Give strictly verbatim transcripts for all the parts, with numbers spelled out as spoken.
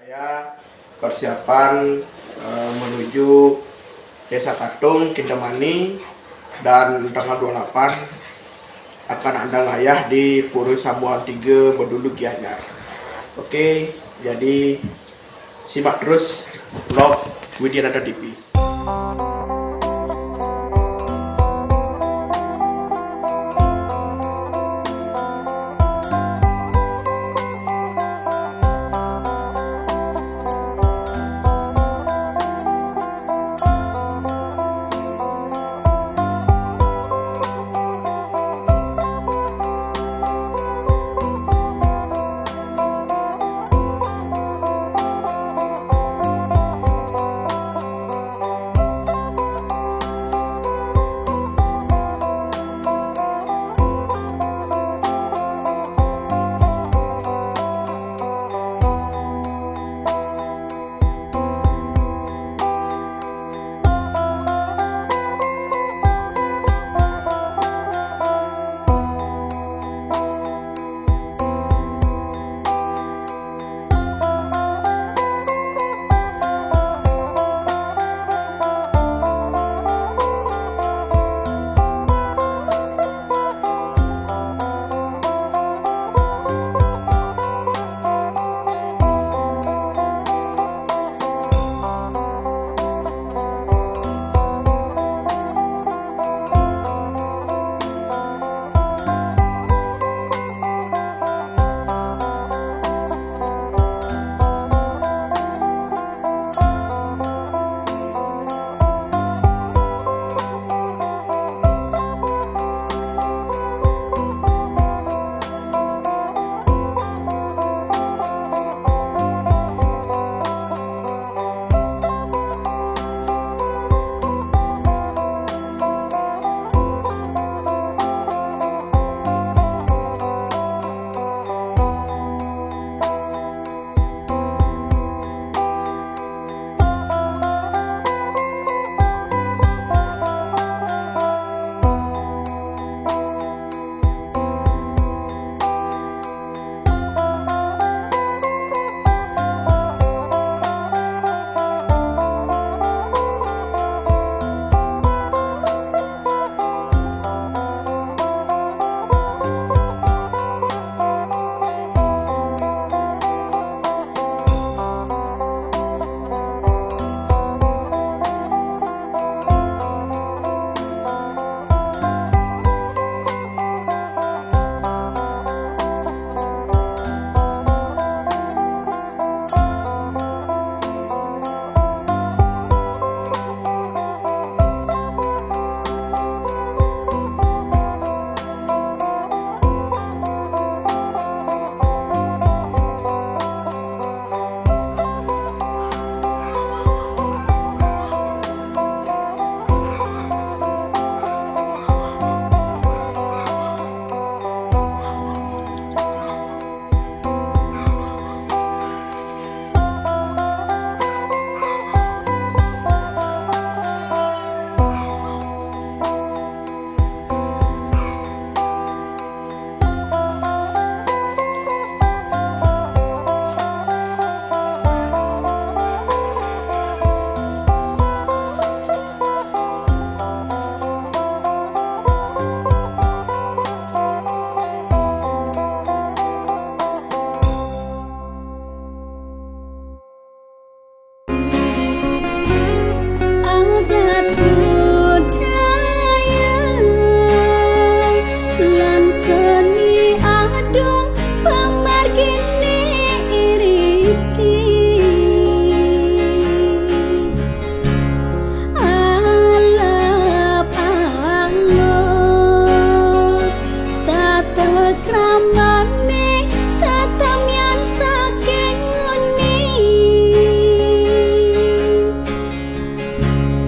Saya persiapan eh, menuju Desa Katung, Kintamani, dan tanggal dua puluh delapan akan ada ngayah di Pura Sambuang tiga Bedulu, Gianyar. Oke, jadi simak terus vlog Widiananda T V. Adat budaya lan seni adung pamargine iriki. Alap alus tata kramane tatamian saking nguni.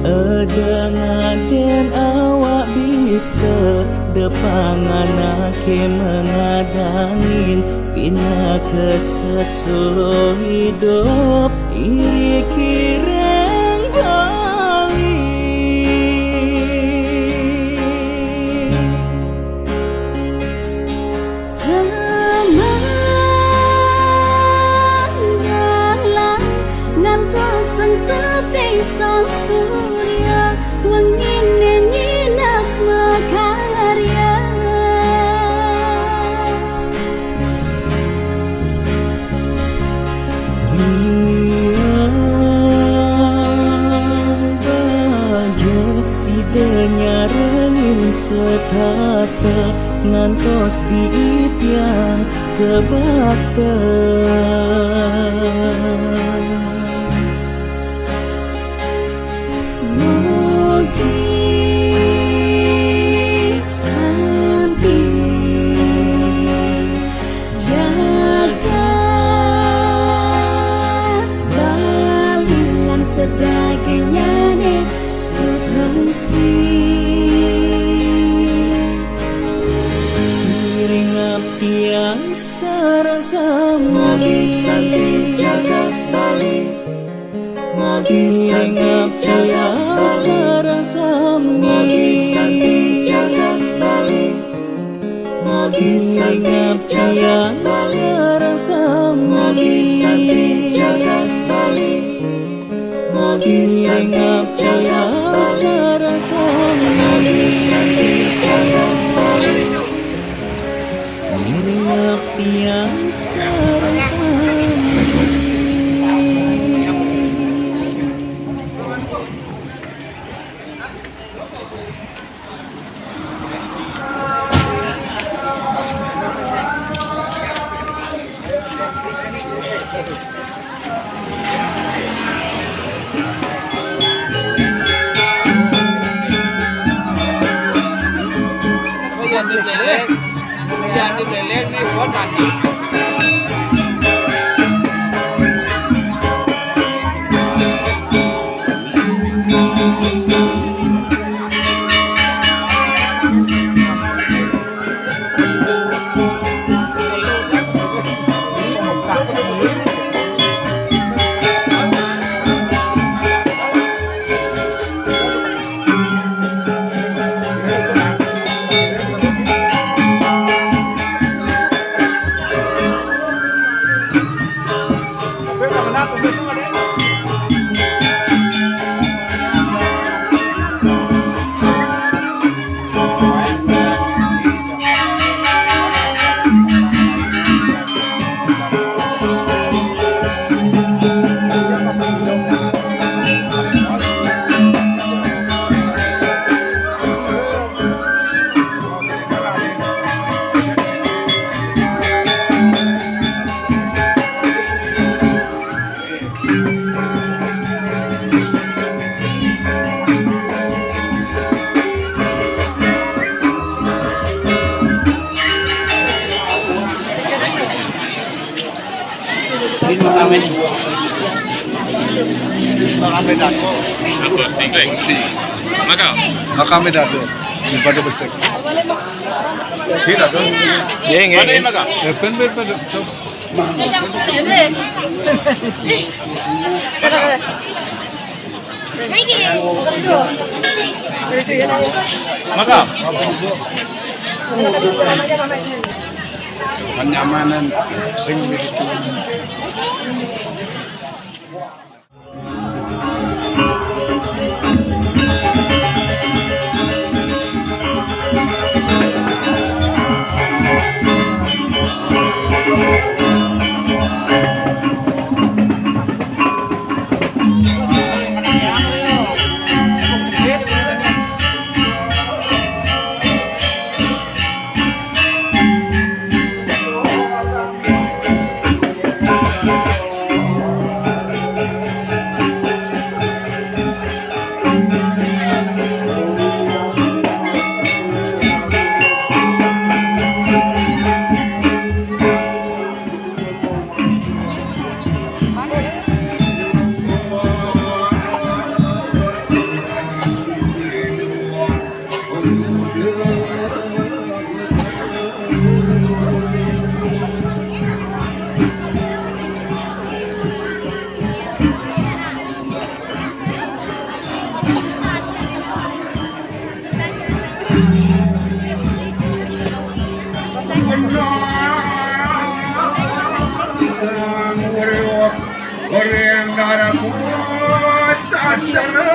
Eda ngaden awak bisa, da panganake mengadangin, pinaka sesulo hidup, iki reng Bali. Semangat Yang bajik sida nyarengin setata ngantos di tiang kebakta. Mugi santi jagat Bali lan sedaginyane setrempi. Ngiring tiang sareng sami. Mugi santi jagat Bali. Mugi santi jagat Bali. Sareng sami. Mugi santi jagat Bali. Mugi santi jagat Bali. Sareng sami. Mugi santi jagat Bali. Mugi santi jagat Bali. Sareng sami. Mugi santi jagat Bali. Ngiring tiang sareng sami. Ini makamnya nih. Makamnya dah tuh. Makamnya dah tuh. Ini dah tuh. Iya, iya. Mana ini, Maka? Ya, ben, ben, ben. Maka? Kenyamanan sing begitu. Ora ngarep sastra.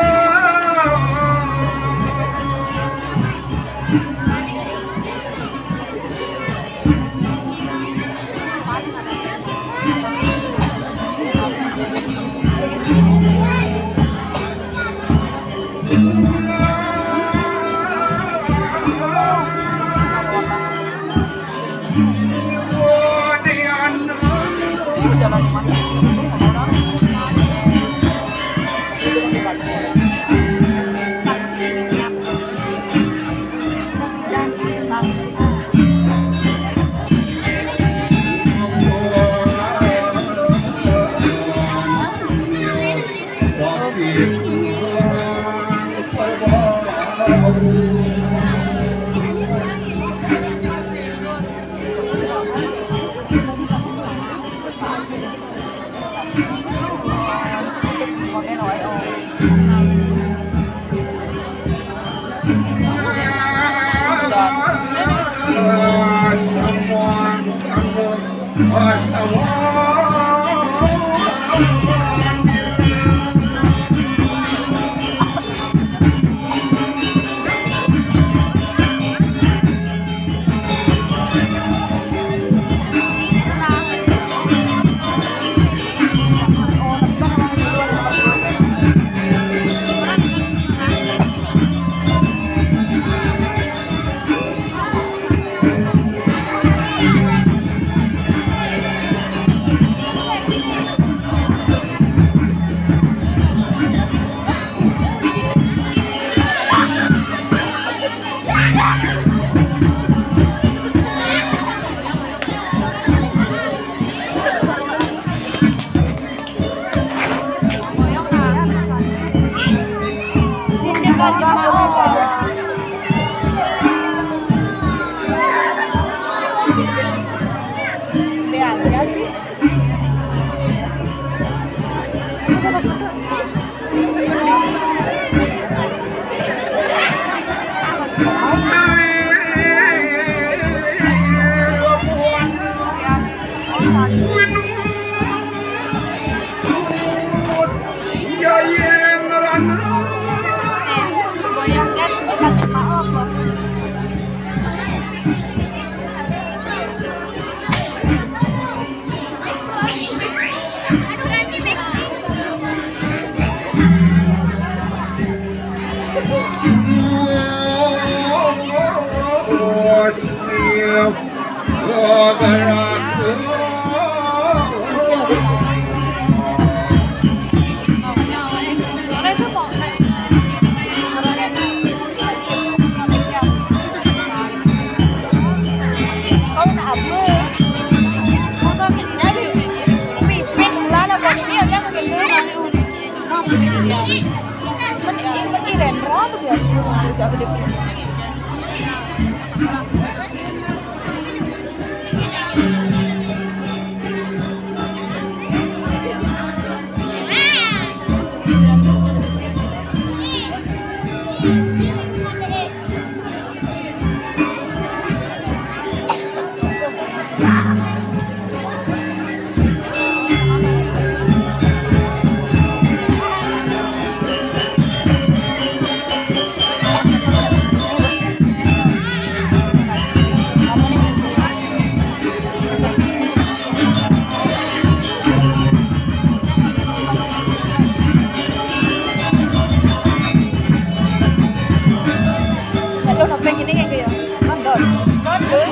Aduh, nopeng ini kayak gitu ya. Mandor. Mandor.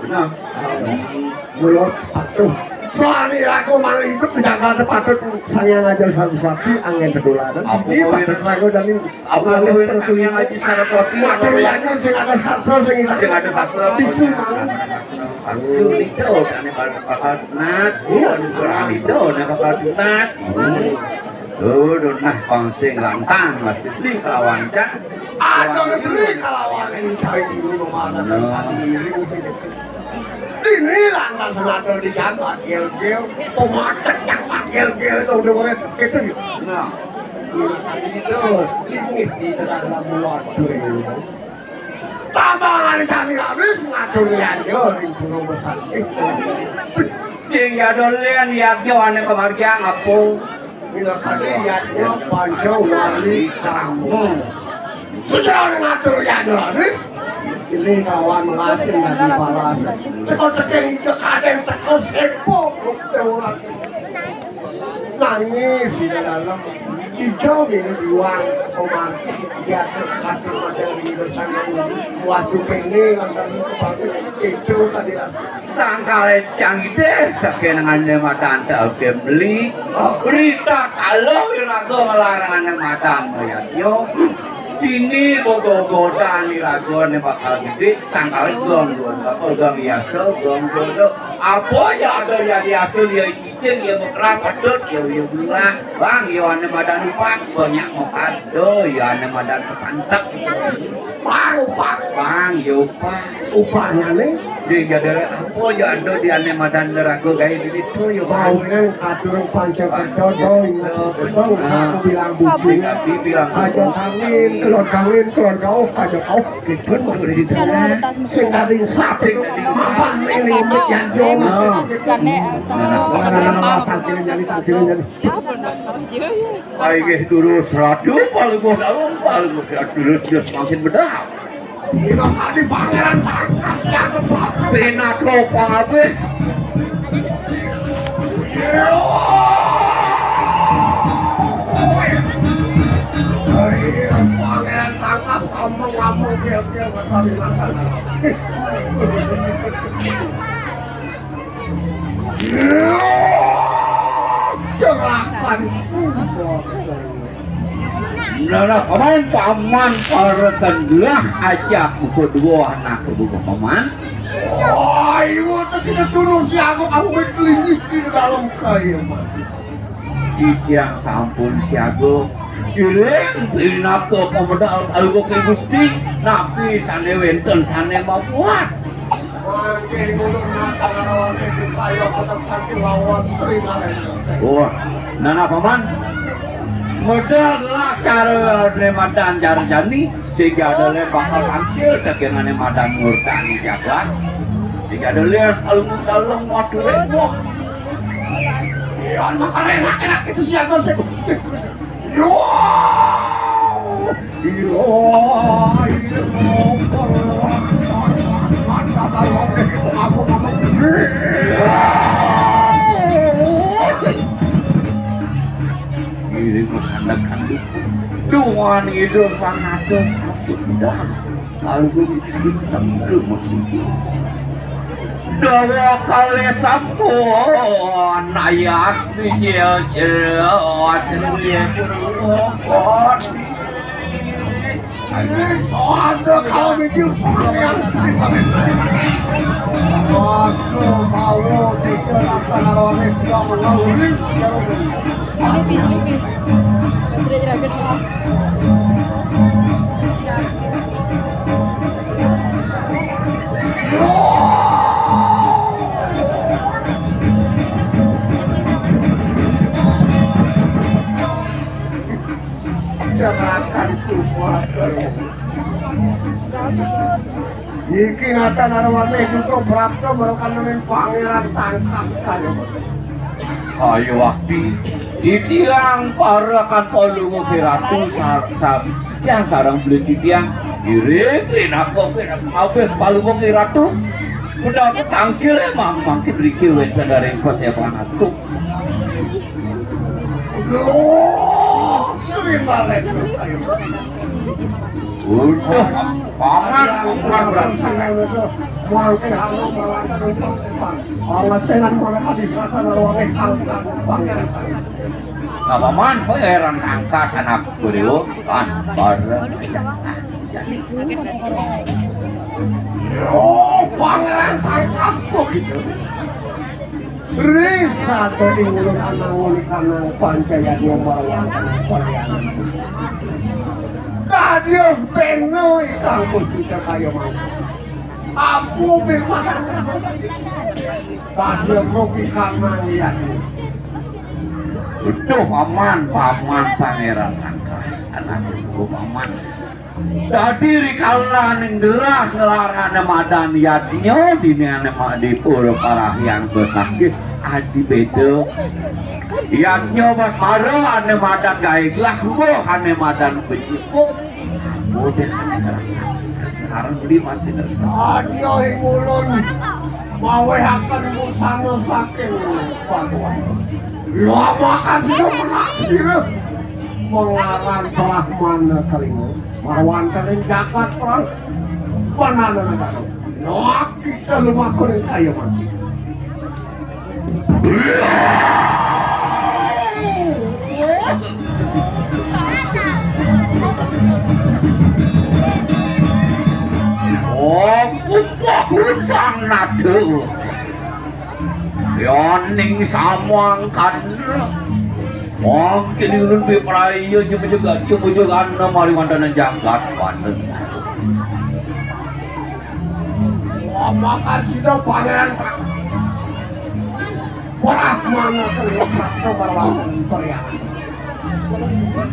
Nah, mulut patuh. Soalnya aku malah ikut menjaga patut. Sang Hyang Aji Saraswati angin kedularan. Apa ini kawin? Patut lagu dan ini. Apa kawin Sang Hyang Aji Saraswati? Materi aja sing ada sastra, sing ada. Sing ada sastra. Itu mau. Langsung dijawab, ane bakal tunas. Iya, anu kurang itu, ane bakal tunas. Tuh, tuh, nah, pangsing lantang, masih beli kelawan cak. Ada beli kelawan cak, ini mana? Ini lantas ada di jagat, gel-gel, pematek jagat, gel-gel, itu udah boleh, gitu ya. Nah. Ini tadi itu, ini di tengah labu waduh ini. Tambangan kami habis ngatur yadnya ring pura besakti. Sing yadnya lian yadnya ané kamargiang apa? Mila kali yadnya panca wali kamu. Sejarah ngatur yadnya habis. Ini kawan melasin dari balas. Teko-teko ida kadén teko sepo. Nangis di dalam. Ijo gini diwang komarti dia kati model di bersama wastu kene lantaran kepake itu tadi rasa. Sangkal cang ide, tak kenangan matan tak oke beli. Berita kalau irago ngelarangan matan bayar yo. Ini bogo-bogotan irago ne bakal gede, sangkal gong gong apa gong biasa gong gong. Apa ya ada ya biasa dia cicing ya mau kerap patut ya ya bulan. Bang ya ane madan upak banyak mau kado ya ane madan kepantek. Bang upak. Bang ya upak. Upaknya nih. Sing jadé apa ya ada di ane madan nerago gaé di situ ya bang. Bawingan katurung panca kedo do ingat sekedo usah aku bilang bujing. Tapi bilang aja kawin, keluar kawin, keluar gaul, aja kau gitu masih di tengah. Sing dadi satu mapan ini untuk yang jono. Tangkilan jadi, tangkilan jadi. Ayo terus ratu, paling bos dalam, paling bos ratu terus dia semakin benar. Ino tadi Pangéran Tangkas yang kebab. Pinako pangabih. Pangéran Tangkas ngomong-ngomong dia dia nggak tahu makan. Cerakan. Nah, paman, paman, para tendelah aja buku dua anak buku paman. Oh, iya, kita tuh siago aku berkeliling di dalam kayu mah. Titiang sampun siago. Iring pinaka pemedal kalugo ke Gusti, napi sané wénten sané mabuat. Mangke ulun nata lawan itu kayo pedang kaki lawan Sri Nalendra. Wah, nana paman. Medal lah cara ne madan cara jani, sehingga ada le bakal tampil tekenane madan murtani jagat. Sehingga ada le alung-alung waktu wah. Iya, makan enak-enak itu siapa sih? Yo! Yo! Yo! Ini masyarakat itu. Duan itu sangat satu dah. Kalbu hitam lumut. Dawa kalih sampun ayas mijil sira sendiri. Ada kalau mijil sampean. Masuk bawa tiga apa lawannya sudah mengauri sejarah. Lupis, lupis. Baterai jeragat. Cerakan kuat. Iki nata narwane juga prapta merukan nemen Pangéran Tangkas kaya. Saya wakti titiang parakan palunguh ratu sar, sar, tiang sareng beli titiang iring pinaka pinaka kabeh palunguh ratu. Udah ketangkil emang mangkin riki wénten dari persiapan aku. Duh, sering balik. Udah, paman kumpulan berangsangan. Mangke halo melakukan persiapan. Pangasengan mana kadi kata lawange kang kang pangeran. Nah, paman pangeran Tangkas anak beliau kan bareng. Oh, pangeran Tangkas kok gitu. Risa to ing ulun anangun kanang pancaya dua marwang palianan. Kadya beno ikang Puspita kaya mangko. Aku memang kadya rugi kanang liatmu. Utuh paman, paman pangeran Tangkas, anak ibu paman. Dadi rikalaning gelah ngelarane madan yadnya dini ane ma-, di pura Parahyang Besakit adi beda. Yadnya Basmara ane madan gawe gelas, mbuh ane madan benyukup. Mboten sekarang beli masih ngerasa. Adya ing ulun mawehaken busana saking Bhagawan. Lamakan sira menak sira. Mengaran Brahmana Kalinga, marwanten ing jagat perang panana negara. Nok kita lumakon ing kaya mati. Oh, upah sang nada. Yaning samangkana. Mangkin ulun pipraya jebujug-, jebujugana mariwantana jagat wonten. Amakasida Pangeran Brahmana Kalina Prapta marwanten Paryangan.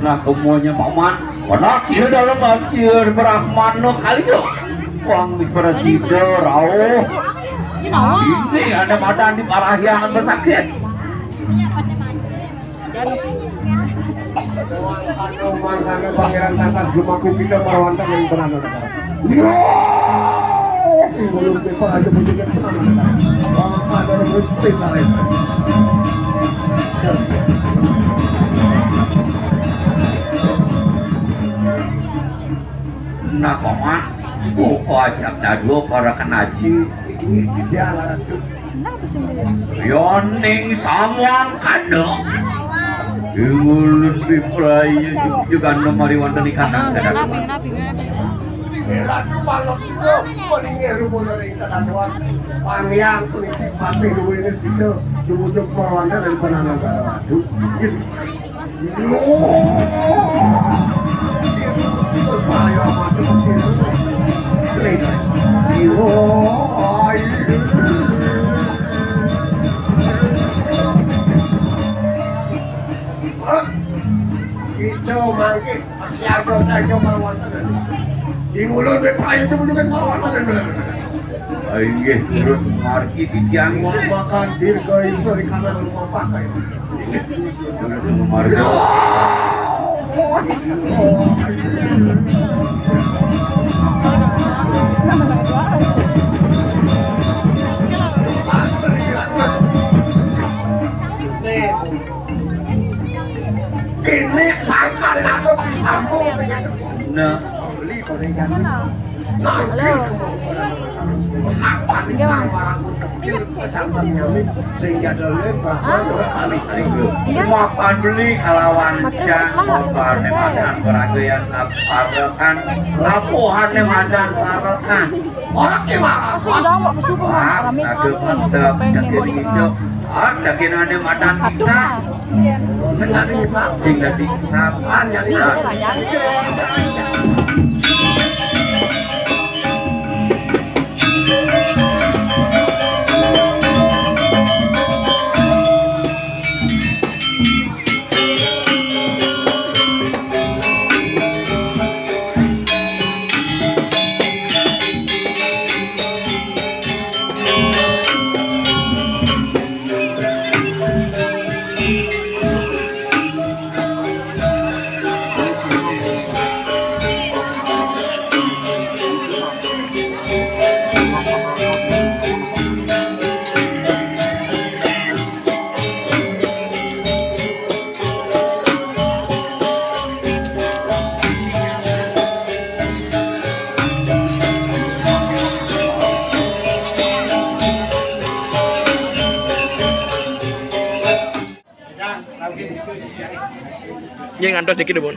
Nah, kemuanya Paman, anak sira dalam hasil Brahmana Kalina. Wang prasida rauh. Ini ada madan di Parahyangan Besakit. Mangkana, mangkana Pangeran Tangkas lumaku kita marwanten ing penana negara. Yo! Ing ulun pipraya jebujugana penana negara. Mangkana rebut sekitar itu. Nah, Paman, buka ajak dadua para kenaji. Ini dia, Ratu. Yaning samangkana. Ing ulun pipraya jebujugana mariwanteni kanang kadang. Ratu Malosida, palinggih rumuna ring kadatuan. Pangiang puniki patih duwene sida, jebujug marwanten ing penana negara. Aduh. Kita mangke siaga saja marwanten. Di mulut be payu itu juga marwanten. Inggih, terus margi titiang. Makan dirga iso di kanan rumah pakai. Terus margi. Ini sangkal aku disambung. Nah. Beli gorengan. Nah, halo. Makan pisang barang kecil, kecamatan nyamit, sehingga dole Brahma kali kali. Makan beli kalawan cang, makan makan beragayan parekan, lapuhane madan parekan. Orang gimana? Masih udah nggak bersyukur, Mas. Kami satu satu, mantap, pengen yakin mau itu. Ah, yakin ada madan kita. Sing dadi sap. Sing dadi sap. Ah, nyari. Iya, sap. Iya, iya. Nggih, ngantos niki, Dukun.